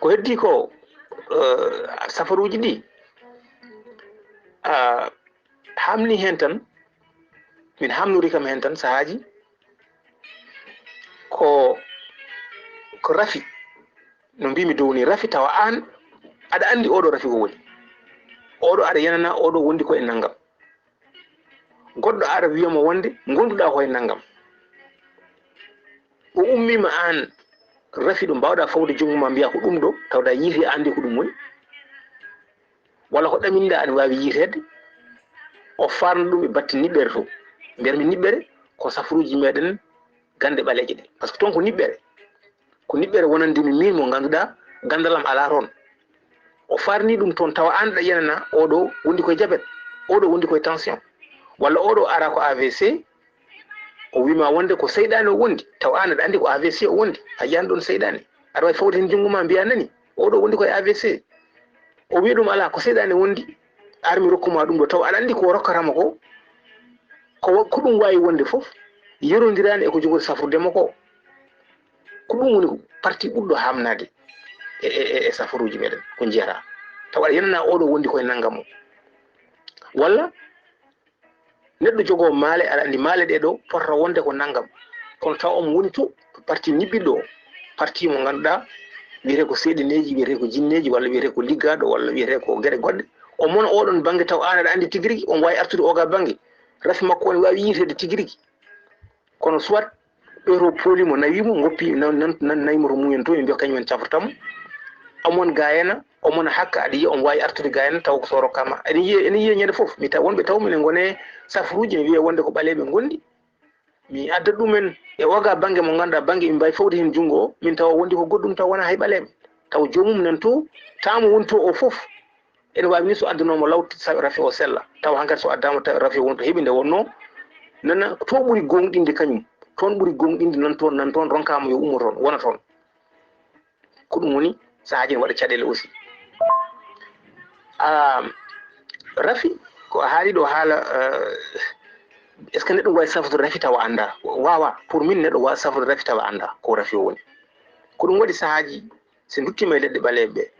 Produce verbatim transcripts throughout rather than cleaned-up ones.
Ko heddi ko, eh, safaruuji ɗi, a hamni heen tan, min hamnori kam heen tan sahaaji, ko, ko rafi, no mbimi dow ni, rafi tawa aan aɗa anndi oɗo rafi ko woni. Oɗo aɗa yenana oɗo wondi ko e nanngam. Goɗɗo ara wiya ma wonde ngonduɗaa ko e nanngam. O ummiima aan rafi ɗo, mbaawɗaa fawde junngo ma mbiyaa ko ɗum ɗo, tawda yiiti a anndi ko ɗum woni. Walla ko ɗaminɗaa aɗa waawi yiiteede. O faarna ɗum e batte niɓɓere to. Mbiyatmi niɓɓere ko safaruuji meɗen gannde ɓaleeje ɗe. Par ce que toon ko niɓɓere. Ko niɓɓere wonande mi miin mo ngannduɗaa ganndal am alaa toon. O faarni ɗum toon tawa aan aɗa yenana oɗo wondi koye jabet, oɗo wondi koye tension. Walla oɗo ara ko A V C, o wiima wonde ko seyɗaane o wondi, tawa aan aɗa anndi ko A V C o wondi, a yiyaani ɗoon seyɗaane. Aɗa waawi fawde heen junngo ma mbiyaa nani, oɗo wondi koye A V C. O wiya ɗum alaa, ko seyɗaane wondi, ar mi rokkuma ɗum ɗo, tawa aɗa anndi ko rokkatama ko, ko wa-, ko ɗum waawi wonde fof, yerondiraani e ko jogori safrude mo ko. Ko ɗum woni parti ɓurɗo hamnaade e, e, e, e safaruuji meɗen, ko njiyata. Tawa aɗa yenana oɗo wondi koye nanngam o. Walla neɗɗo jogoo maale, aɗa anndi maale ɗe ɗo potata wonde ko nanngam. Kono tawa omo woni to parti niɓɓiɗo o, parti mo ngannduɗaa wiyetee ko seeɗaneeji, wiyetee ko jinneeji, walla wiyetee ko liggaaɗo, walla wiyetee ko geɗe goɗɗe. O mona oɗon bannge tawa aan aɗa anndi tigi rigi, omo waawi artude oga bannge. Rafi makko o ne waawi yiiteede tigi rigi. Kono soit ɓe to pooli mo, nawi mo, ngoppi nan, nan, nan, nawi mo to mumen to, ɓe mbiya kañum en cafrata mo. Omon gayana, omon hakka, aɗa yiya omo waawi artude gayana taw ko so rokkama. Ene yiya, ene yiya ñande fof. Mi taw wonɓe taw minen ngone safruuji, ne wiya wonde ko ɓaleeɓe ngondi. Mi adda ɗumen e oga bannge mo ngannduɗaa bannge min mbawi fawde heen junngo o, min tawa wondi ko goɗɗum taw wona hay ɓaleeɓe. Taw joomum nan to, tamo woni to o fof. Ene waawi ni so addanooma law sa-, rafi o sella. Tawa hankadi so addaama tawi rafi o won to heɓi nde wonnoo. Nana to ɓuri gooŋɗinde kañum. Toon ɓuri gooŋɗinde nan toon, nan toon ronkaama yo ummo toon, wona toon. Ko ɗum woni sahaaji ne waɗa caɗeele aussi. Ah, rafi ko a haali ɗo haala, eh, est-ce que neɗɗo waawi safrude rafi tawa annda? Waawa. Pour min neɗɗo waawa safrude rafi tawa annda ko rafi o woni. Ko ɗum waɗi sahaaji so nduttiima e leɗɗe ɓaleeɓe ɓe.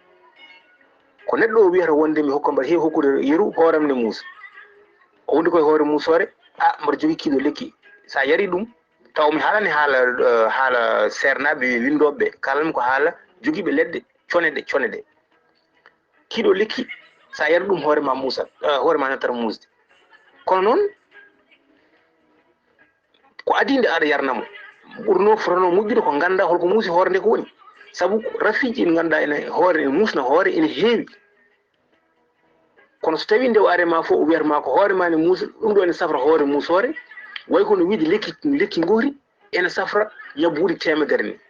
Ko neɗɗo o wiyata wonde mi hokka mbaɗa heewi hokkude yeru hooram ne muusa. O wondi koye hoore muusoore, a mbaɗa jogii kiiɗo lekki. So a yari ɗum, taw mi haalani haala, eh, haala seernaaɓe windooɓe ɓe, kaalanmi ko haala jogiiɓe leɗɗe, cone ɗe, cone ɗe. Kiiɗo lekki, so a yari ɗum hoore ma muusa, eh, hoore ma nattat muusde. Kono noon, ko adii nde aɗa yarna mo. Ɓurno fotono moƴƴude ko ngannda holko muusi hoore nde ko woni. Sabu rafiiji ɗi ngannduɗaa ene hoore, ene muusna hoore, ene heewi. Kono so tawii nde o ari ma fof, o wiyata ma ko hoore ma ne muusa, ɗum ɗo ene safra hoore muusoore, way kono wiide lekki, lekki ngoori, ene safra ñabbuuli teemedere ni.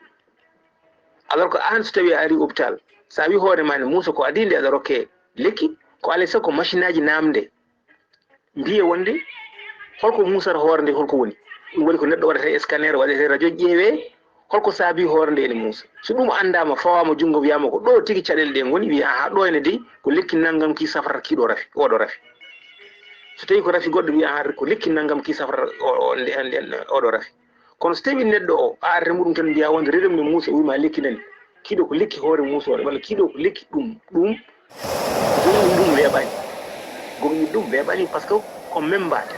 Alors que aan so tawii a ari hôpital, so a wi hoore ma ne muusa ko adii nde aɗa rokke lekki, ko alay sago ko machine aji naamnde. Mbiye wonde holko muusata hoore nde, holko woni. Ɗum waɗi ko neɗɗo waɗata e scanner, waɗata e radio, ƴeewe holko saabi hoore nde ene muusa. So ɗum anndaama, fawaama junngo, wiyaama ko ɗo tigi caɗeele ɗe ngoni, wiya aha, ɗo ene dey ko lekki nanngam ki safrata kiiɗo rafi, oɗo rafi. So tawii ko rafi goɗɗo, wiya aha, ko lekki nanngam ki safrata o, o, nde, nde, oɗo rafi. Kono so tawii neɗɗo o, a arata e muɗum tan mbiya wonde reedu mum ne muusa, o wiima lekki nani. Kiiɗo ko lekki hoore muusoore, walla kiiɗo ko lekki ɗum, ɗum, ɗum, ɗum weeɓaani. Gomɗi ɗum weeɓaani par ce que ko membaade.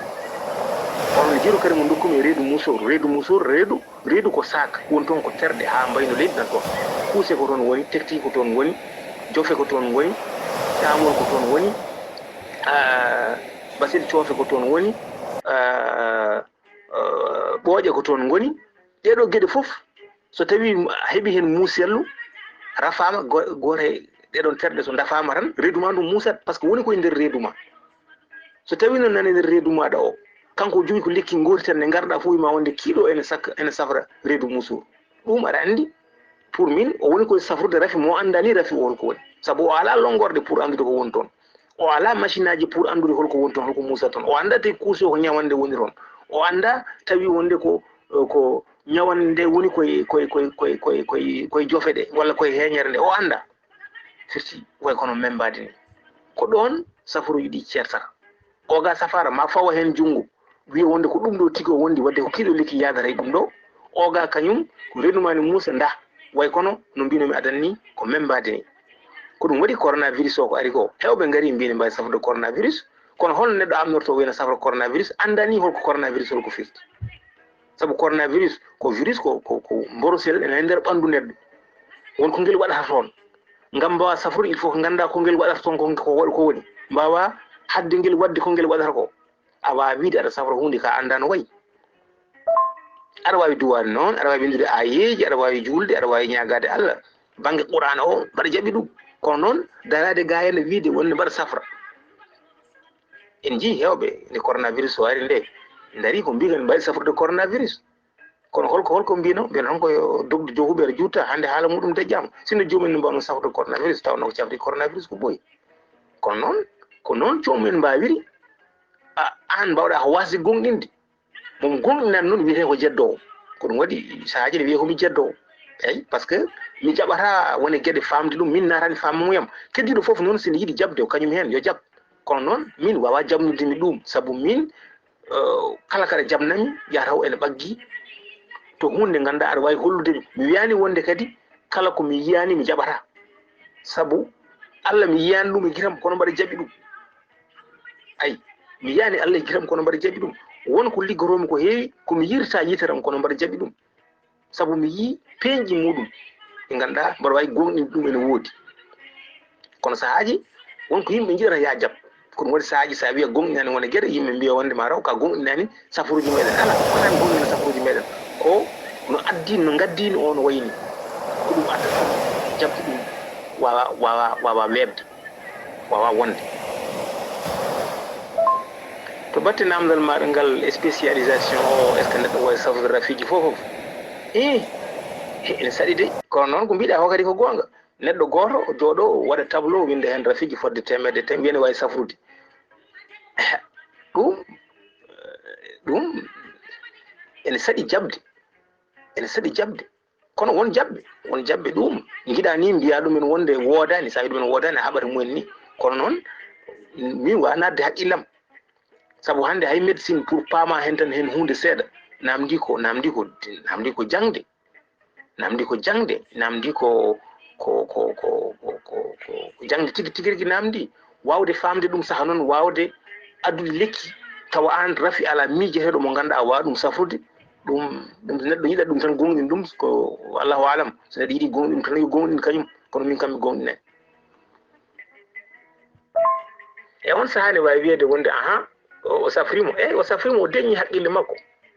Kono no jiru kadi mo ndokkumi e reedu muusoor, reedu muusoor, reedu, reedu ko saak, woni toon ko terɗe haa mbayno leydi nan toon. Kuuse ko toon woni, tekti ko toon ngoni, jofe ko toon ngoni, caamol ko toon woni, ah, basin coofe ko toon woni, ah, eh, ɓooƴe ko toon ngoni. Ɗee ɗoo geɗe fof, so tawii a heɓii heen muusellu, rafaama, go-, gooto e ɗee ɗoon terɗe so ndafaama tan, reedu maa ndu muusat, par ce que woni ko e nder reedu maa. So tawii noon nana e nder reedu maaɗa o, kanko o jogii ko lekki ngoori tan, nde ngarɗaa fof wiima wonde kiiɗo ene sakka, ene safra reedu muusoor. Ɗum aɗa anndi, pour min, o woni ko e safrude rafi mo o anndaa ni rafi o holko woni. Sabu o alaa lonngorɗe pour anndude ko woni toon. O alaa machine aji pour anndude holko woni toon, holko muusa toon. O anndaa tawi kuusi o ko ñawannde woni toon. O anndaa tawi wonde ko, ko ñawannde woni koye, koye, koye jofe ɗe walla koye heeñere nde. O anndaa. Firti way kono membaade ni. Ko ɗoon safaruuji ɗi ceertata. Oga safara ma fawa heen junngo. Wiya wonde ko ɗum ɗo tigi o wondi, wadde ko kiiɗo lekki yaadata e ɗum ɗo. Oga kañum, ko reedu maa ne muusa, ndaa. Way kono no mbinomi adan ni ko membaade ni. Ko ɗum waɗi coronavirus o ko ari ko. Heewɓe ngari mbini mbawi safrude coronavirus. Kono holno neɗɗo amnorto wayno safra coronavirus, anndani holko coronavirus holko firti. Sabu coronavirus ko virus ko, ko, ko mborosel ene e nder ɓanndu neɗɗo. Won ko ngel waɗata toon. Ngam mbawa safrude, il faut ko ngannda ko ngel waɗata toon ko, ko, ko woni. Mbawa hadde ngel waɗde ko ngel waɗata ko. A waawi wiide aɗa safra huunde ka annda no wayi. Aɗa waawi duwaade noon, aɗa waawi winndude aayeeji, aɗa waawi juulde, aɗa waawi ñaagaade Allah. Bannge Qur'aana o, mbaɗa jaɓi ɗum. Kono noon, daraade ga heen wiide wonde mbaɗa safra. En njii heewɓe nde coronavirus o ari nde, ndarii ko mbiikan mbaɗi safrude coronavirus. Kono holko, holko mbino? Mbino tan ko yo dogde joguɓe aɗa juuta, hannde haala muɗum dejjaama. Sinno joomum en mbawno safrude coronavirus, tawnoo ko cafri coronavirus ko ɓooyi. Kono noon, ko noon joomum en mbaawiri, a, aan mbawɗa ko waasde goongɗinde. Mo mi goongɗinani noon wiyetee ko jeddoowo. Ko ɗum waɗi sahaaji ne wiyee ko mi jeddoowo. Eeyi, par ce que mi jaɓataa wone geɗe faamde ɗum, min naatani faamamuyam. Keddiiɗo fof noon, si ne yiɗi jaɓde, o kañum heen, yo jaɓ. Kono noon, min waawaa jaɓnude mi ɗum, sabu min, eh, kala kaɗa jaɓnami, yahata o ene ɓaggi to huunde nde ngannduɗaa aɗa waawi hollude mi. Mi wiyaani wonde kadi, kala ko mi yiyaani, mi jaɓataa. Sabu Allah mi yiyaani ɗum e gitam, kono mbaɗa jaɓi ɗum. Ay, mi yiyaani Allah e gitam, kono mbaɗa jaɓi ɗum. Won ko liggotoomi ko heewi, ko mi yirta yitere am, kono mbaɗa jaɓi ɗum. Sabu mi yii peeñɗi muɗum, ɗi ngannduɗaa mbaɗa waawi goongɗinde ɗum ene woodi. Kono sahaaji, won ko yimɓe njiɗata ya jaɓ. Ko ɗum waɗi sahaaji, so a wiya goongɗinaani wona geɗe, yimɓe mbiya wonde ma raw ka goongɗinaani safruuji meɗen. Alaa, fotaani goongɗinde safruuji meɗen. Ko no addi, no ngaddini o no wayni. Ko ɗum addata jaɓde ɗum waawa, waawa, waawa weeɓde. Waawaa wonde. To batte naamndal maaɗa ngal, spécialisation o, est-ce que neɗɗo wawi safrude rafiiji fof fof? Ih, ene saɗi de. Kono noon ko mbiɗa ko kadi ko goonga. Neɗɗo gooto jooɗo waɗa tableau, winnda heen rafiiji fodde teemedde, tem-, wiya ene wawi safrude. Ɗum, ɗum ene saɗi jaɓde. Ene saɗi jaɓde. Kono won jaɓɓe, won jaɓɓe ɗum njiɗa ni mbiya ɗumen wonde woodaani, sawi ɗumen woodaani, a haɓata mumen ni. Kono noon, min wawa nadde haqqillam. Sabu hannde hay médecine pour paama heen tan heen huunde seeɗa, namdi ko, namdi ko, namdi ko jaŋde. Namdi ko jaŋde, namdi ko, ko, ko jaŋde tigi, tigi rigi namdi. Waawde faamde ɗum saha noon, waawde addude lekki, tawa aan rafi alaa miijeteeɗo mo ngannduɗaa a waawaa ɗum safrude. Ɗum, ɗum so neɗɗo yiɗat ɗum tan, goongɗin ɗum, ko Allahu aalam. So neɗɗo yiɗi goongɗin ɗum tan, yo goongɗin kañum, kono min kam mi goongɗinay. E on sahaa ne waawi wiyeede wonde, ahan, o, o safrii mo. Eey, o safrii mo, o deñi haqqille makko.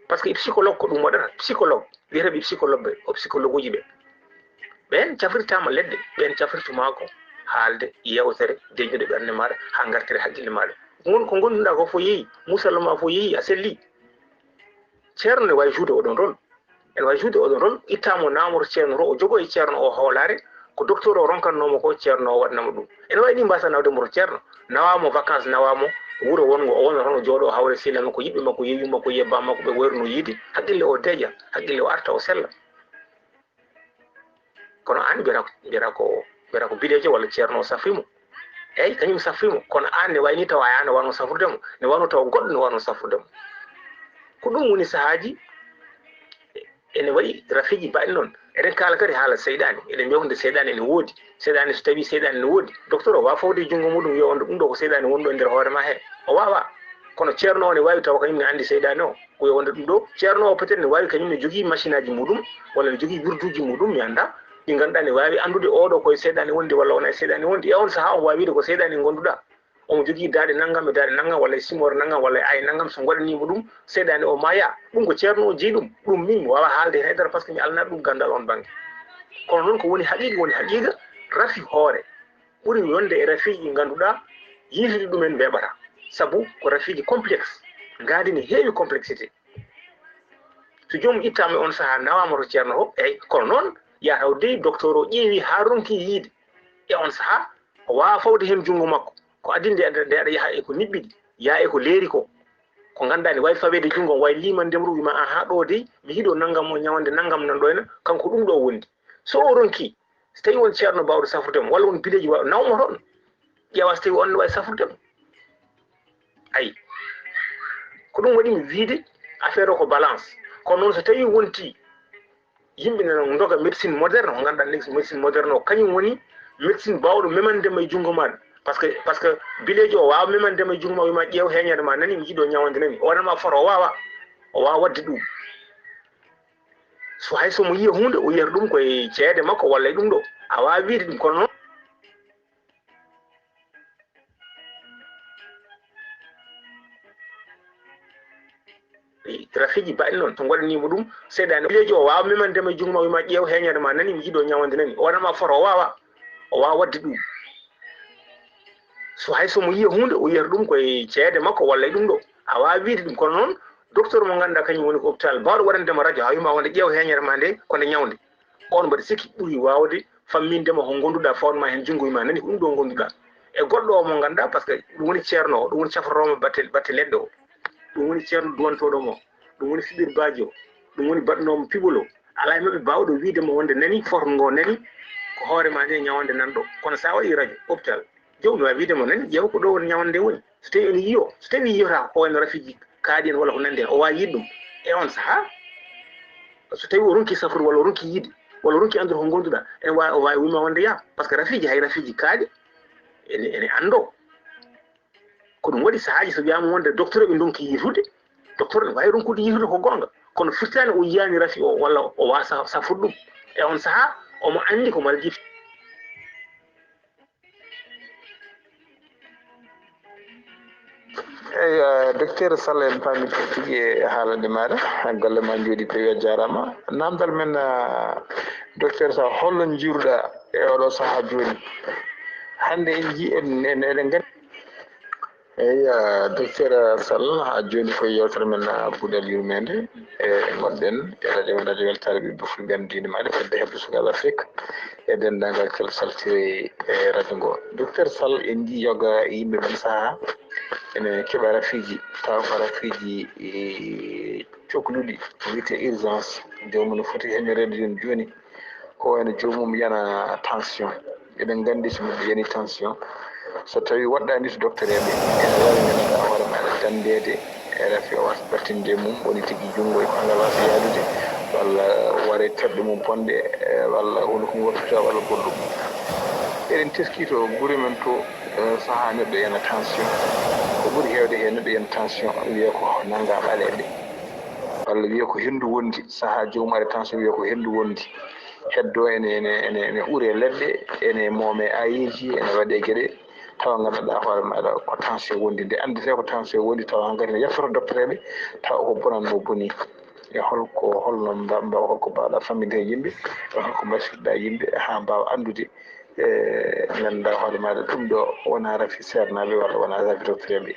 Par ce que psychologue ko ɗum waɗata, psychologue, wiyeteeɓe psychologue ɓe, o psychologue uji ɓe. Ɓeen cafrirtaama leɗɗe, ɓeen cafrirtu maa ko haalde, yeewtere, deñude ɓernde maaɗa, haa ngartire haqqille maaɗa. Ngon ko ngonnduɗaa ko fof yehi, musallo ma fof yehi, a selli. Ceerno ne waawi jouer oɗon rôle. Ene waawi jouer oɗon rôle, itta mo, nawa mo to ceerno to, o jogo e ceerno o hoolaare, ko docteur o ronkatnoo mo ko, ceerno o waɗna mo ɗum. Ene waawi ni mbasa nawde mo to ceerno, nawa mo vacances, nawa mo wuro wonngo, o wona toon, o jooɗo, o hawra e sehil makko, yiɓɓe makko, yeewi makko, yebba makko, ɓe wayruno yiide, haqqille o deeƴa, haqqille o arta, o sella. Kono aan mbiyata ko, mbiyata ko, mbiyata ko bideejo walla ceerno o safri mo. Eey, kañum safri mo. Kono aan ne wayni tawa a ne wano safrude mo. Ne wano tawa goɗɗo ne wano safrude mo. Ko ɗum woni sahaaji ene waɗi rafiiji baɗɗi noon. Eɗen kaala kadi haala seyɗaane. Eɗen mbiya wonde seyɗaane ene woodi. Seyɗaane, so tawii seyɗaane ene woodi, docteur o waawaa fawde e junngo muɗum wiya wonde ɗum ɗo ko seyɗaane wonɗo e nder hoore ma he. O waawaa. Kono ceerno o ne waawi tawa kañum ne anndi seyɗaane o. Ko yo wonde ɗum ɗo, ceerno o peut-être ne waawi kañum ne jogii machine aji muɗum, walla ne jogii wirduuji muɗum, mi anndaa. Ɗi ngannduɗaa ne waawi anndude oo ɗo ko e seyɗaane wondi walla wonaa e seyɗaane wondi. E on sahaa omo waawi wiide ko seyɗaane ngonduɗaa. Omo jogii daaɗe nanngam e daaɗe nanngam, walla e simoore nanngam, walla e aaye nanngam, so ngoɗaniima ɗum, seyɗaane o maaya. Ɗum ko ceerno o jeyi ɗum. Ɗum min mi waawaa haalde heen e dara, par ce que mi alanaɗo ɗum ganndal oon bannge. Kono noon ko woni haqiiqa, woni haqiiqa, rafi hoore ɓuri wonde e rafiiji ɗi ngannduɗaa, yiitude ɗumen weeɓata. Sabu ko rafiiji complexe, ngaandi ne heewi complexité. So joomum ittaama e on sahaa, nawaama to ceerno o, eey, kono noon, yaha taw dey docteur o ƴeewi haa ronki yiide. E on sahaa, o waawaa fawde heen junngo makko. Ko adii nde, nde aɗa yaha e ko niɓɓiɗi, yaha e ko leeri ko. Ko ngannduɗaa ne waawi faweede junngo, waawi liimande mo, wiima, ahaa, ɗo dey, mi yiɗo nanngam o, ñawande nanngam nan ɗo ena, kanko ɗum ɗo wondi. So o ronki, so tawii won ceerno baawɗo safrude mo, walla won bileeji baawɗo, naw mo toon. Ƴeewa so tawii on ne waawi safrude mo. Ayi. Ko ɗum waɗi mi wiide affaire o ko balance. Kono noon so tawii wonti Yimɓe nana ndoga médecine moderne, ko ngannduɗaa médecine moderne o, kañum woni médecine baawɗo memande ma e junngo ma. Parce que, parce que bileejo o waawa memande ma e junngo ma, wiima ƴeew heeñere ma nani, mi yiɗo ñawande nani. O waɗanma foto, o waawa, o waawa waɗde ɗum. So hay so mo yiya huunde, o yiyata ɗum koye ceede makko walla e ɗum ɗo. A waawa wiide ɗum, kono noon rafiji baɗɗi noon, so ngoɗanimo ɗum, seyɗaane, bileejo o waawa memande ma e junngo ma, wiima ƴeew heeñere ma nani, mi yiɗo ñawande nani. O waɗanma foto, o waawa, o waawa waɗde ɗum. So hay so mo yiya huunde, o yiyata ɗum koye ceede makko walla e ɗum ɗo. A waawa wiide ɗum, kono noon docteur mo ngannduɗaa kañum woni ko hôpital baawɗo waɗandema radio, haa wiima wonde ƴeew heeñere ma nde, ko nde ñawnde. On mbaɗa sikki ɓuri waawde fammindema ko ngonduɗaa, fawanma heen junngo, wiima nani ko ɗum ɗo ngonduɗaa. E goɗɗo o mo ngannduɗaa, parce que ɗum woni ceerno o, ɗum woni cafrotoomo batte, batte leɗɗe o, ɗum woni ceerno duwantooɗo mo, ɗum woni fiɓirbaajo o, ɗum woni baɗnoomo piɓol o. Alaa e maɓɓe baawɗo wiidema wonde nani, foto ngo nani, ko hoore ma nde ñawande nanɗo. Kono so a waɗi radio, hôpital, joomum waawi wiidema nani, ƴeew ko ɗo woni ñawande nde woni. So tawi ene yiyo, so tawi yiyata ko wayno rafiji kaaɗi en walla ko nanndi en, o waawi yiide ɗum e on sahaa. So tawi o ronki safrude walla o ronki yiide walla o ronki anndude ko ngonduɗaa, ene waawi, o waawi wiima wonde yaa, parce que rafiji, hay rafiji kaaɗi ene, ene anndo. Ko ɗum waɗi sahaaji so wiyaama wonde docteur ɓe ndonki yiitude, docteur ne waawi ronkude yiitude ko goonga, kono firtaani o yiyaani rafi o walla o waawa sa-, safrude ɗum. E on sahaa, omo anndi ko maljiti. Eyi, eh, docteur Sall, en paami tigi e haalande maaɗa, golle ma njooɗi peewi, a jaaraama. Naamndal men, eh, docteur Sall, holno njiiruɗaa e oɗo sahaa jooni? Hannde en njii, en, en, eɗen nganndi. Eyi, eh, docteur Sall, haa jooni ko yeewtere men, eh, Buɗal Yurmeende, e ngonɗen e radio, radio Weltaare Ɓiɓɓe Fulɓe, en diine maaɗa, fedde heɓde sukaaɓe Afrik. E denndaangal kala saltiri e radio ngo. Docteur Sall, en njii yoga e yimɓe men sahaa ene keɓa rafiiji, tawa ko rafiiji, e, cokluɗi, ko wiyetee urgence. Joomum no foti heñoreede jooni jooni, ko wayno joomum yana tension. Eɗen nganndi so neɗɗo yani tension, so tawii woɗɗaani to doktoreeɓe, ene waawi ngannduɗaa hoore maaɗa danndeede e rafi o, waasa battinde e mum, woni tigi junngo e ko anngal waasa yaadude, walla ware terɗe mum bonɗe, e, walla hunuko mum wattita, walla goɗɗum. Eɗen teskii to gure men to, e, sahaa neɗɗo yana tension. Ko ɓuri heewde heen, neɗɗo yana tension, wiyee ko nanngaa ɓaleeɓe, walla wiyee ko henndu wondi. Sahaa joomum ari tension, wiyee ko henndu wondi. Heddoo ene, ene, ene, ene uree leɗɗe, ene moomee ayeeji, ene waɗee geɗe, tawa nganndanɗaa hoore maaɗa ko tension wondi. Nde anndetee ko tension wondi, tawa hankadi ne yettoto doktoreeɓe, tawa ko bonannoo bonii. E hol ko, holno mba-, mba-, hol ko mbaawɗaa fammindeede yimɓe, e hol ko mbasiytoɗaa yimɓe haa mbaawa anndude, e nganndanɗaa hoore maaɗa ɗum ɗo wonaa rafi seernaaɓe walla wonaa rafi doktoreeɓe.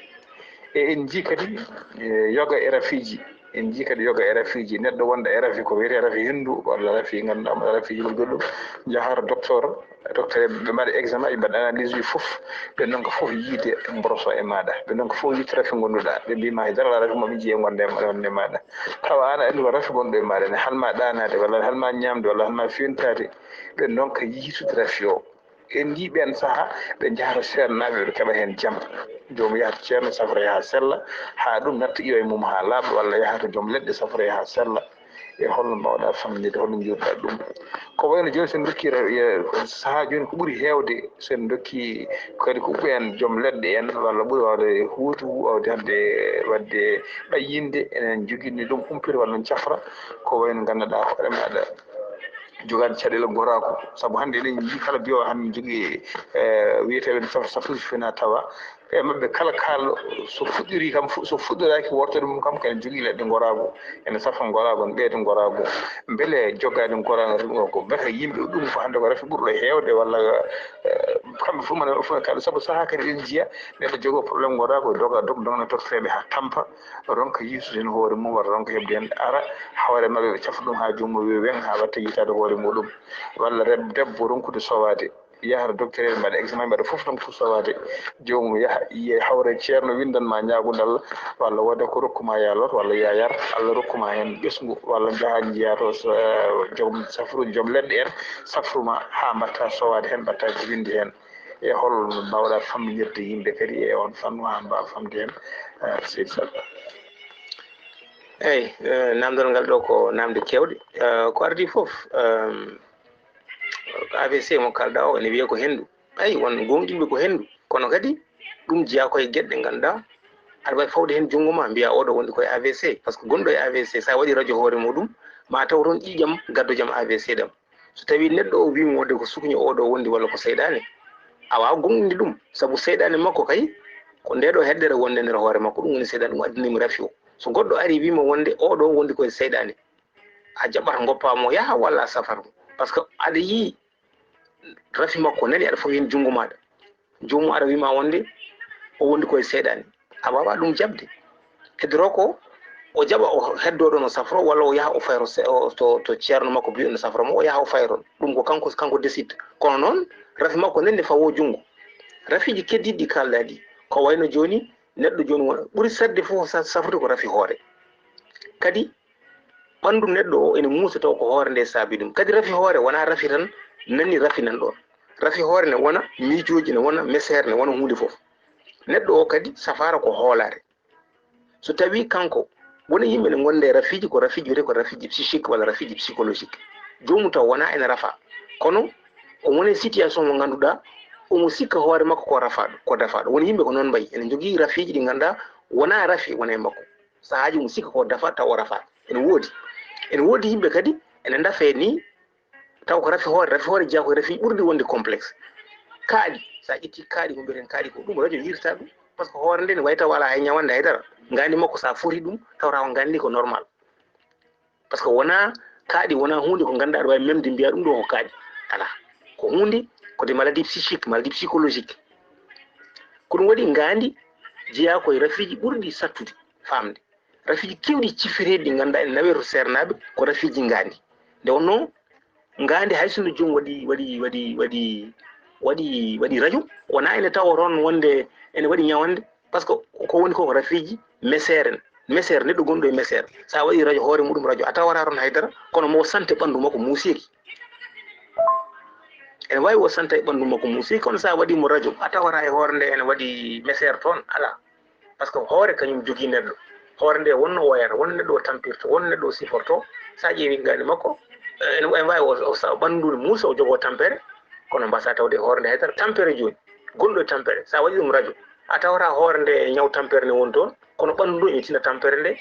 E en njii kadi, e, yoga e rafiiji. En njii kadi yoga e rafiiji. Neɗɗo wonɗo e rafi ko wiyetee rafi henndu walla rafi ngannduɗaa mo rafi yimɓe goɗɗum. Njahaa to docteur, docteur ɓe mbaɗa examen, ɓe mbaɗa analyse uji fof. Ɓe ndonka fof yiide mboros o e maaɗa. Ɓe ndonka fof yiide rafi ngonduɗaa. Ɓe mbiima hay dara alaa, rafi mo ɓe njii e ngonde, wonde e maaɗa. Tawa aan aɗa anndi ko rafi gonɗo e maaɗa ne, halma ɗaanaade walla halma ñaamde walla halma fewntaade. Ɓe ndonka yiitude rafi o. En njii ɓeen sahaa, ɓe njaha to seernaaɓe, ɓe keɓa heen jam. Joomum yaha to ceerno, safroya haa sella, haa ɗum natta iwa e mum haa laaɓa, walla yaha to joom leɗɗe, safroya haa sella. E holno mbaawɗaa famminirde, holno njiiruɗaa ɗum? Ko wayno jooni, so en ndokkii ra-, e, sahaa jooni, ko ɓuri heewde, so en ndokkii kadi ko ɓeen joom leɗɗe en, walla ɓuri waawde huutu, waawde hannde waɗde ɓayyinde, enen njoginni ɗum humpito walla en cafra, ko wayno nganndanɗaa hoore maaɗa jogaade caɗeele goraaku. Sabu hannde eɗen njii kala biyoowo hannde ne jogii, e, wiyeteeɓe ne saf-, safruuji fina tawa. E maɓɓe kala kaalɗo, so fuɗɗirii kam, fu-, so fuɗɗoraaki wortoode mum kam, kadi jogii leɗɗe goraagu, ene safa goraagu, ene ɓeyda goraagu. Mbele jogaade goraagu, ko mbiyata yimɓe ɗum ko hannde ko rafi ɓurɗo heewde, walla, e, kamɓe fof mbaɗa fof kaalɗo, sabu sahaa kadi eɗen njiya neɗɗo jogoo problème goraagu, doga, dog, dogna totteeɓe haa tampa, ronka yiitude heen hoore mum, walla ronka heɓde heen, ara, hoore maɓɓe ɓe cafa ɗum haa joomum wiya weŋ, haa waɗta yiitaade hoore muɗum, walla reb-, debbo ronkude sowaade, yaha to doktoreeɓe, mbaɗa examen, mbaɗa fof tan ko sowaade, joomum yaha, yiya, hawra e ceerno, winndan ma ñaagundal, walla wooda ko rokku ma yaa loot, walla yaa yar, Allah rokku ma heen ɓesngu, walla njaha njiya to so, eh, joom safruuji, joom leɗɗe en, safru ma haa mbaɗta sowaade heen, mbaɗta jibinde heen. E hol no mbaawɗaa famminirde yimɓe kadi e oon fannu haa mbaawa famde heen, eh, seydi Sall? Eyi, eh, namdal ngal ɗo ko namde kewɗe. Eh, ko ardi fof, ehm, A V C mo kalɗa o ene wiye ko henndu. Eyi, won gonɗinɓe ko henndu. Kono kadi ɗum jeyaa ko e geɗe ɗe ngannduɗaa aɗa waawi fawde heen junngo ma, mbiyaa oɗo wondi ko e A V C. Par ce que gonɗo e A V C, so a waɗi radio hoore muɗum, ma taw toon ƴiiƴam gaddojam A V C ɗam. So tawii neɗɗo o wii mo wonde ko sukño oɗo wondi walla ko seyɗaane, a waawaa goongɗinde ɗum, sabu seyɗaane makko kay, ko ndee ɗoo heddere wonde nder hoore makko, ɗum woni seyɗaane, ɗum addani mo rafi o. So goɗɗo arii wii mo wonde oɗo wondi ko e seyɗaane, a jaɓat ngoppaa mo yaha walla a safat mo? Par ce que aɗa yii rafi makko nani, aɗa fawi heen junngo maaɗa. Joomum ara wii ma wonde o wondi ko e seyɗaane. A waawaa ɗum jaɓde. Heddoroo ko o jaɓa, o heddoo ɗoon o safroo, walla o yaha o fayro se-, o, to, to ceerno makko biiɗo no safra mo, o yaha o fayro. Ɗum ko kanko, kanko décide. Kono noon, rafi makko nani ne fawoo junngo. Rafiiji keddiiɗi ɗi kaalɗaa ɗi, ko wayno jooni, neɗɗo jooni won, ɓuri saɗde fof sa-, safrude ko rafi hoore. Kadi, ɓanndu neɗɗo o ene muusa taw ko hoore nde saabi ɗum. Kadi rafi hoore wonaa rafi tan, nani rafi nan ɗoon. Rafi hoore ne wona miijooji, ne wona meseer, ne wona huunde fof. Neɗɗo o kadi safaara ko hoolaare. So tawii kanko, wona yimɓe ne ngonda e rafiiji, ko rafiiji wiyetee ko rafiiji psychique walla rafiiji psychologique. Joomum taw wonaa ene rafa. Kono o woni e situation mo ngannduɗaa, omo sikka hoore makko ko rafaaɗo, ko dafaaɗo. Woni yimɓe ko noon mbayi. Ene njogii rafiiji ɗi ngannduɗaa wonaa rafi wona e makko. Sahaaji omo sikka ko dafa taw o rafa. Ene woodi. Ene woodi yimɓe kadi ene ndafe ni taw ko rafi hoore, rafi hoore jeyaa ko e rafi ɓurɗi wonde complexe. Kaaɗi, so a ƴetti kaaɗi ko mbiyeten kaaɗi ko ɗum rajo yirta ɗum. Par ce que hoore nde ne wayi taw alaa hay ñawande hay dara. Ngaandi makko so a foti ɗum tawata ko ngaandi ko normal. Par ce que wonaa kaaɗi, wonaa huunde ko ngannduɗaa aɗa waawi memde mbiyaa ɗum ɗo ko kaaɗi. Alaa. Ko huunde, ko des maladies psychiques, maladies psychologiques. Ko ɗum waɗi ngaandi jeyaa ko e rafiiji ɓurɗi sattude faamde. Rafiiji keewɗi ciffireeɗi ɗi ngannduɗaa ene nawee to seernaaɓe ko rafiiji ngaandi. Nde wonnoo ngaandi hay sinno joom waɗi, waɗi, waɗi, waɗi, waɗi, waɗi rajo, wonaa ene tawa toon wonde ene waɗi ñawande, par ce que ko woni ko ko rafiiji meseer en. Meseer, neɗɗo gonɗo e meseer, so a waɗi rajo hoore muɗum rajo, a tawata toon hay dara, kono mo sante ɓanndu makko muusiiki. Ene waawi o santa e ɓanndu makko muusiiki, kono so a waɗi mo rajo, a tawata e hoore nde ene waɗi meseer toon, alaa. Par ce que hoore kañum jogii neɗɗo. Hoore nde wonno woyata, won neɗɗo o tampirta, won neɗɗo o siforto. So a ƴeewi ngaandi makko, eh, ene, ene waawi o, o sa-, ɓanndu ndu ne muusa, o jogoo tampere, kono mbaasaa tawde e hoore nde hay dara. Tampere jooni, gonɗo e tampere, so a waɗi ɗum rajo, a tawata hoore nde ñaw tampere ne woni toon, kono ɓanndu ndu ene tina tampere nde.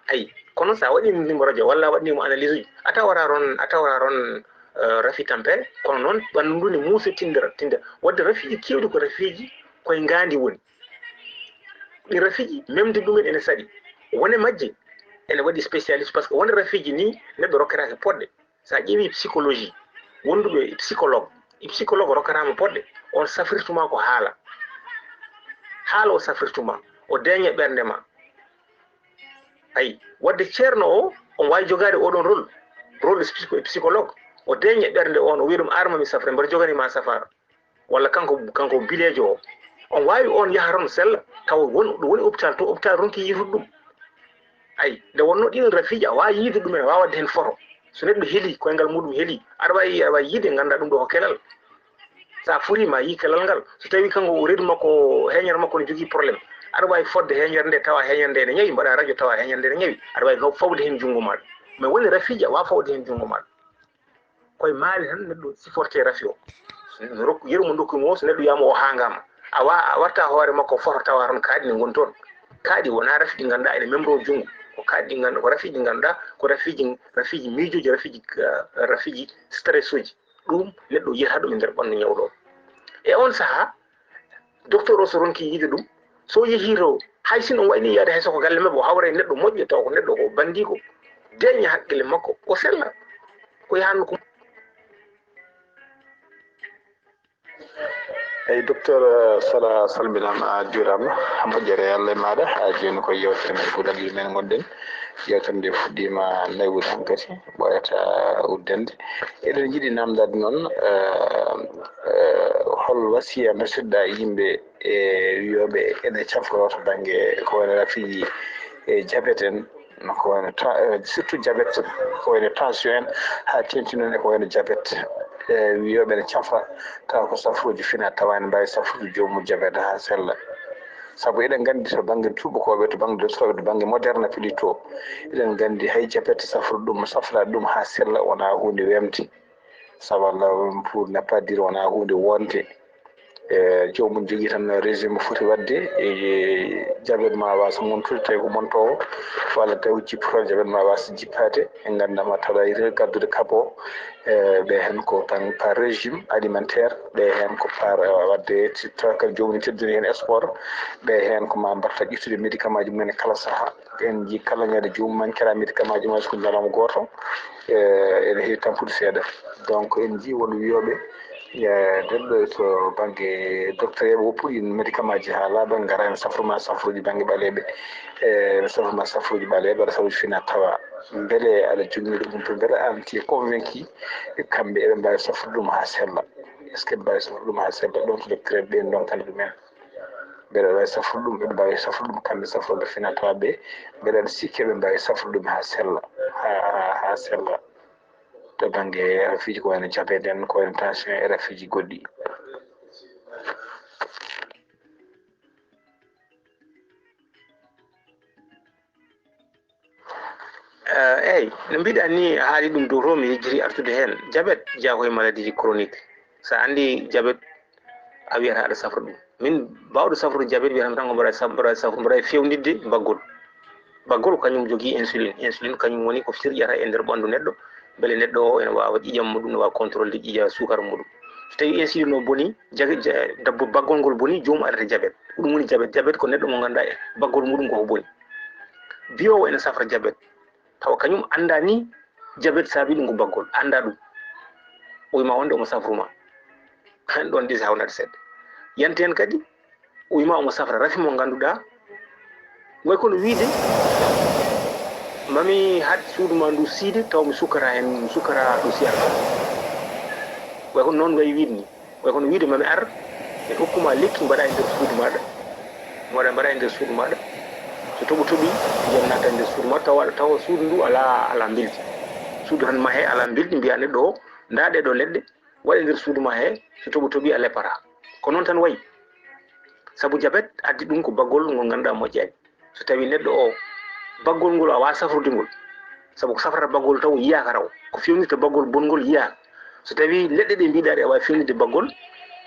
Ayi, kono so a waɗi nimo rajo walla a waɗi nimo analyse uji, a tawata toon, a tawata toon, eh, rafi tampere, kono noon ɓanndu ndu ne muusa tindira, tindira. Waɗde rafiiji keewɗi ko rafiiji ko e ngaandi woni. Ɗi rafiiji, memde ɗumen ene saɗi. Wone majje, ene waɗi spécialiste, par ce que won rafiiji ni neɗɗo rokketaake poɗɗe. So a ƴeewi psychologie, wonduɓe e psychologue, e psychologue rokkataama poɗɗe, on safrirtu ma ko haala. Haala o safrirtu ma, o deeña ɓernde ma. Ayi, waɗde ceerno o, on waawi jogaade oɗon rôle, rôle de psycho-, psychologue, o deeña ɓernde on, o wiya ɗum, "Ar ma mi safre, mbeɗa joganii ma safaara." Walla kanko, kanko bileejo o, on waawi on yaha toon sella, tawa won ɗo woni hôpital to, hôpital ronki yiitude ɗum. Ayi, nde wonnoo ɗiɗon rafiiji, a waawi yiide ɗumen, a waawi waɗde heen photo. So neɗɗo heli, koyngal muɗum heli, aɗa waawi, aɗa waawi yiide, nganndaa ɗum ɗo ko kelal. So a foti, ma yii kelal ngal. So tawii kanko o reedu makko, heeñere makko ne jogii problème, aɗa waawi fodde heeñere nde, tawa heeñere nde ne ñawi, mbaɗa rajo, tawa heeñere nde ne ñawi, aɗa waawi fawde heen junngo maaɗa. Mais woni rafiiji, a waawa fawde heen junngo maaɗa. Koye maali tan neɗɗo siforte rafi o. So rokku, yeru mo ndokku mo o, so neɗɗo wiyaama o haangaama, a wa-, a watta hoore makko foto tawa toon kaaɗi ne ngoni toon. Kaaɗi wonaa rafi ɗi ngannduɗaa ene memroo junngo. Ko kaaɗi ɗi nganndu-, ko rafiiji ɗi ngannduɗaa, ko rafiiji, rafiiji miijooji, rafiiji, eh, rafiiji stress uji. Ɗum neɗɗo yiyata ɗum e nder ɓanndu ñawɗo o. E on sahaa, docteur o so ronki yiide ɗum, so yehii to, hay sinno on waɗi ni yaade hay so ko galle maɓɓe, o hawra e neɗɗo moƴƴo, tawa ko neɗɗo ko banndiiko, deeƴa hakkille makko, o sella. Ko yahanno ko. Eyi, docteur, eh, Sala, salminaama, a juuraama, moƴƴere Allah e maaɗa. A jooni ko yewtere men Fuuta Leydi men ngonɗen. Yewtere nde fuɗɗiima naywude hankadi, ɓooyata uddande. Eɗen njiɗi naamndaade noon, eh, eh, hol wasiya mbasiytoɗaa yimɓe e wiyooɓe ene cafroo to bannge ko wayno rafiiji e jabet en, no ko wayno ta-, eh, surtout jabet, ko wayno tension en, haa teeŋti noon e ko wayno jabet. E wiyooɓe ene cafra, tawa ko safruuji finaa tawaa ene mbaawi safrude joomum jabet haa sella. Sabu eɗen nganndi to bannge tuubakooɓe, to bannge doctorooɓe, to bannge moderne plutôt, eɗen nganndi hay jabet safrude ɗum, safraade ɗum haa sella wonaa huunde weemde. Sabu Allah pour ne pas dire wonaa huunde wonde. E joomum jogii tan régime foti waɗde e jabet ma waasa montude tawi ko montoowo, walla tawi jippoto jabet ma waasa jippaade. En nganndaa ma tawa ire gaddude kabo e ɓe heen ko tan par régime alimentaire, ɓe heen ko par waɗde si tawa kadi joomum teddini heen sport, ɓe heen ko ma mbaɗta ƴettude médicament ji mumen e kala saha. En njii kala ñande joomum mankira médicament ji ma ko ñalawma gooto. E ene heewi tampude seeɗa. Donc en njii won wiyooɓe e denɗo to bannge docteur eɓe woppuɗi médicament ji haa laaɓa ngara en safruma safruji bannge ɓaleeɓe. E safruma safruji ɓaleeɓe aɗa safruji fina tawa mbele aɗa jogni ɗum to mbele an ti convaincu kamɓe eɓe mbaawi safrude ɗum haa sella? Est ce que ɓe mbaawi safrude ɗum haa sella ɗon to docteur ɓe ndonkani ɗumen? Mbeɗa wawi safrude ɗum, mbeɗa mbawi safrude ɗum kamɓe safroɓe finataɓe. Mbeɗa sikki ɓe mbawi safrude ɗum ha sella, ha ha sella. To bangge rafiiji ko wayno jabet en, ko wayno tension e rafiiji goɗɗi. Eyyi, no mbiɗa ni, a haali ɗum dow to, mi yejjiti artude heen. Jabet jeyaa ko e maladiiji chronique. So a anndi jabet, a wiyata aɗa safra ɗum. Min baawɗo safrude jabet wiyata mi tan ko mbaɗa sa- mbaɗa safra, mbaɗa fewnitde baggol. Baggol ko kañum jogii insuline. Insuline kañum woni ko firƴata e nder ɓanndu neɗɗo, mbele neɗɗo o ene waawa ƴiiƴam muɗum, ne waawa contrôle de ƴiiƴam suukar muɗum. So tawii insuline o bonii, jage- ja- dabbo baggol ngol bonii, joomum addata jabet. Ko ɗum woni jabet. Jabet ko neɗɗo mo ngannduɗaa e baggol muɗum koko boni. Biyoowo ene safra jabet, tawa kañum anndaa ni jabet saabi ɗum ko baggol, anndaa ɗum. O wiima wonde omo safruma. Ɗon ɗi hawnata seeɗa. Yanti heen kadi, o wiima omo safra rafi mo ngannduɗaa, way kono wiide, mami haad suudu ma ndu siide, taw mi sukkata heen, mi sukkata ɗo siyara. Way kono noon way wiide ni. Way kono wiide mami ar, mi hokkuma lekki mbaɗa e nder suudu maɗa. Mbaɗa, mbaɗa e nder suudu maɗa. So toɓo toɓi, ndiyam naata e nder suudu maɗa, tawa, tawa suudu ndu ala, ala mbildi. Suudu tan mahe ala mbildi, mbiya neɗɗo o, nda ɗe ɗo leɗɗe, waɗe nder suudu ma he, so toɓo toɓi a leppata. Ko noon tan wayi. Sabu jabet addi ɗum ko baggol ngol ngannduɗaa moƴƴaani. So tawii neɗɗo o, baggol ngol a waawaa safrude ngol. Sabu ko safrata baggol taw yiyaaka taw. Ko fewnirta baggol bongol yiyaaka. So tawii leɗɗe ɗe mbiɗaa ɗe a waawaa fewnirde baggol,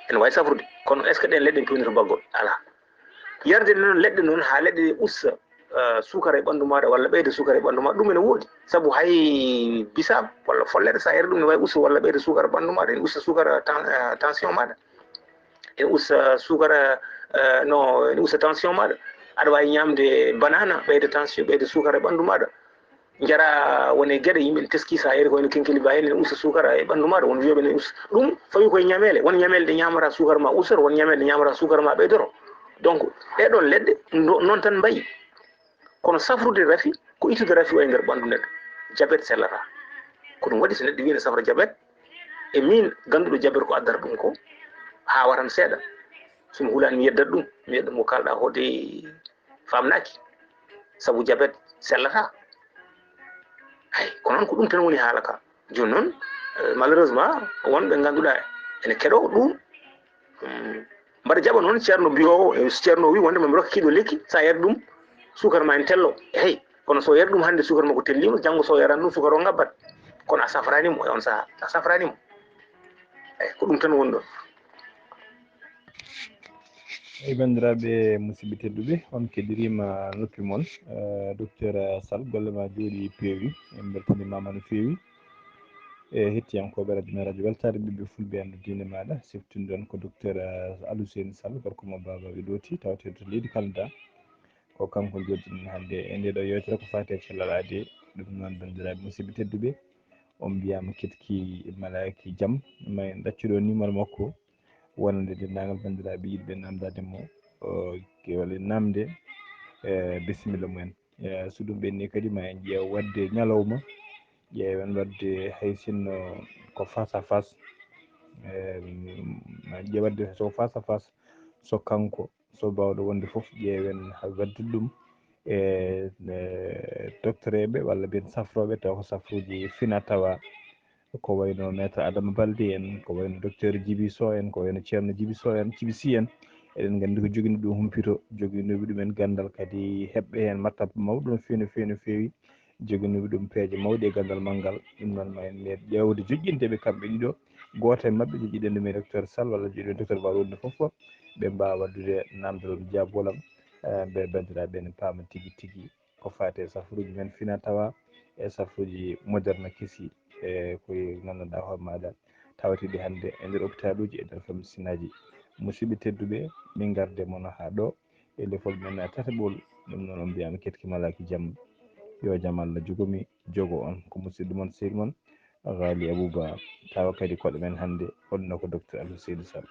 ene waawi safrude. Kono est ce que ɗeen leɗɗe pewnirta baggol? Alaa. Yarde noon leɗɗe noon haa leɗɗe ɗe usta, eh, suukara e ɓanndu maaɗa walla ɓeyda suukara e ɓanndu maaɗa, ɗum ene woodi. Sabu hay bisaab walla follere, so a yari ɗum, ne waawi usta walla ɓeyda suukara ɓanndu maaɗa, ene usta suukara ten- eh, tension maaɗa. Ene usta suukara, eh, no, ene usta tension maaɗa. Aɗa waawi ñaamde banana, ɓeyda tension, ɓeyda suukara e ɓanndu maaɗa. Njara wone geɗe yimɓe ne teski, so a yari ko wayno kenkeli ba heen, ene usta suukara e ɓanndu maaɗa. Won wiyooɓe ne usta. Ɗum fawi koye ñameele. Won ñameele ɗe ñaamata suukara ma ustato, won ñameele ɗe ñaamata suukara ma ɓeydoto. Donc, ɗee ɗoon leɗɗe, no- noon tan mbayi. Kono safrude rafi, ko ittude rafi o e nder ɓanndu neɗɗo. Jabet sellata. Ko ɗum waɗi so neɗɗo wii ne safra jabet, e miin gannduɗo jabet ko addata ɗum ko, haa watan seeɗa. So mi hulaani mi yeddat ɗum, mi yedda mo kaalɗa hoode faamnaaki. Sabu jabet sellata. Ay, ko noon ko ɗum tan woni haala ka. Jooni noon, eh, malheureusement, wonɓe ngannduɗaa ene keɗoo ɗum. Hmm. Mbaɗa jaɓa noon ceerno mbiyoowo, eh, ceerno o wi wonde mami rokka kiiɗo lekki, so a yari ɗum, suukar ma en tello. Hey, kono so yari ɗum hannde, suukar makko telliima, janngo so yaran ɗum, suukar o ngabbat. Kono a safraani mo e on sahaa, a safraani mo. Eyi, ko ɗum tan woni ɗon. Eyi, banndiraaɓe musidɓe tedduɓe, on keɗiriima noppi mon. Eh, docteur Sall, golle ma jooɗi peewi, en mbeltaniima ma no feewi. E hettiyankooɓe radio men, radio weltaare ɓiɓɓe fulɓe, anndu diine maaɗa, siftinɗon ko docteur Aluseyni Sall, gorko mo Baaba Widooti, tawetee to leydi Canada. Ko kanko jooɗiɗen hannde e nde ɗo yewtere ko faati e cellal aadi. Ɗum noon, banndiraaɓe musidɓe tedduɓe, on mbiyaama ketki malaaki jam, ma en ɗaccu ɗo numéro makko, wonande denndaangal banndiraaɓe yiɗɓe naamndaade mo, o, walla naamnde, e, bisimilla mumen. E, so ɗum ɓenni kadi, ma en ƴeew waɗde ñalawma, ƴeewen waɗde hay sinno ko face à face, e, ma ƴeew waɗde so face à face, so kanko, so baawɗo wonde fof, ƴeewen hay waɗde ɗum e, e, doctereeɓe walla mbiyen safrooɓe, taw ko safruuji fina tawa, ko wayno Maître Adama Baldé en, ko wayno docteur Djiby Sow en, ko wayno Ceerno Djiby Sow en, Djiby Sy en. Eɗen nganndi ko joginɗo ɗum humpito, joginooɓe ɗumen ganndal kadi heɓɓe heen martaba mawɗo no feewi, no feewi, no feewi. Joginooɓe ɗum peeje mawɗe e ganndal manngal. Ɗum noon ma en meeɗ ƴeewde joƴƴinde ɓe kamɓe ɗiɗo. Gooto e maɓɓe joƴƴiɗen ɗum e docteur Sall walla joƴƴiɗen docteur Ba wonde fof fof. Ɓe mbaawa waɗdude naamndal jaabuwol am. Eh, ɓe banndiraaɓe ene paama tigi tigi ko faati e safruuji men fina tawa e safruuji moderne kesi, e koye ngannduɗaa hoore maaɗa tawteeɗi hannde e nder hôpital uji, e nder pharmacie aji. Musidɓe tedduɓe, min ngarde mono haa ɗo e lefol men tataɓol. Ɗum noon on mbiyaama keɗki malaaki jam. Yo jam Allah jogo mi, jogo on. Ko musidɗo mon, sehil mon, Ghali Abouba. Tawa kadi koɗo men hannde, honno ko docteur Abdou Seydi Sall.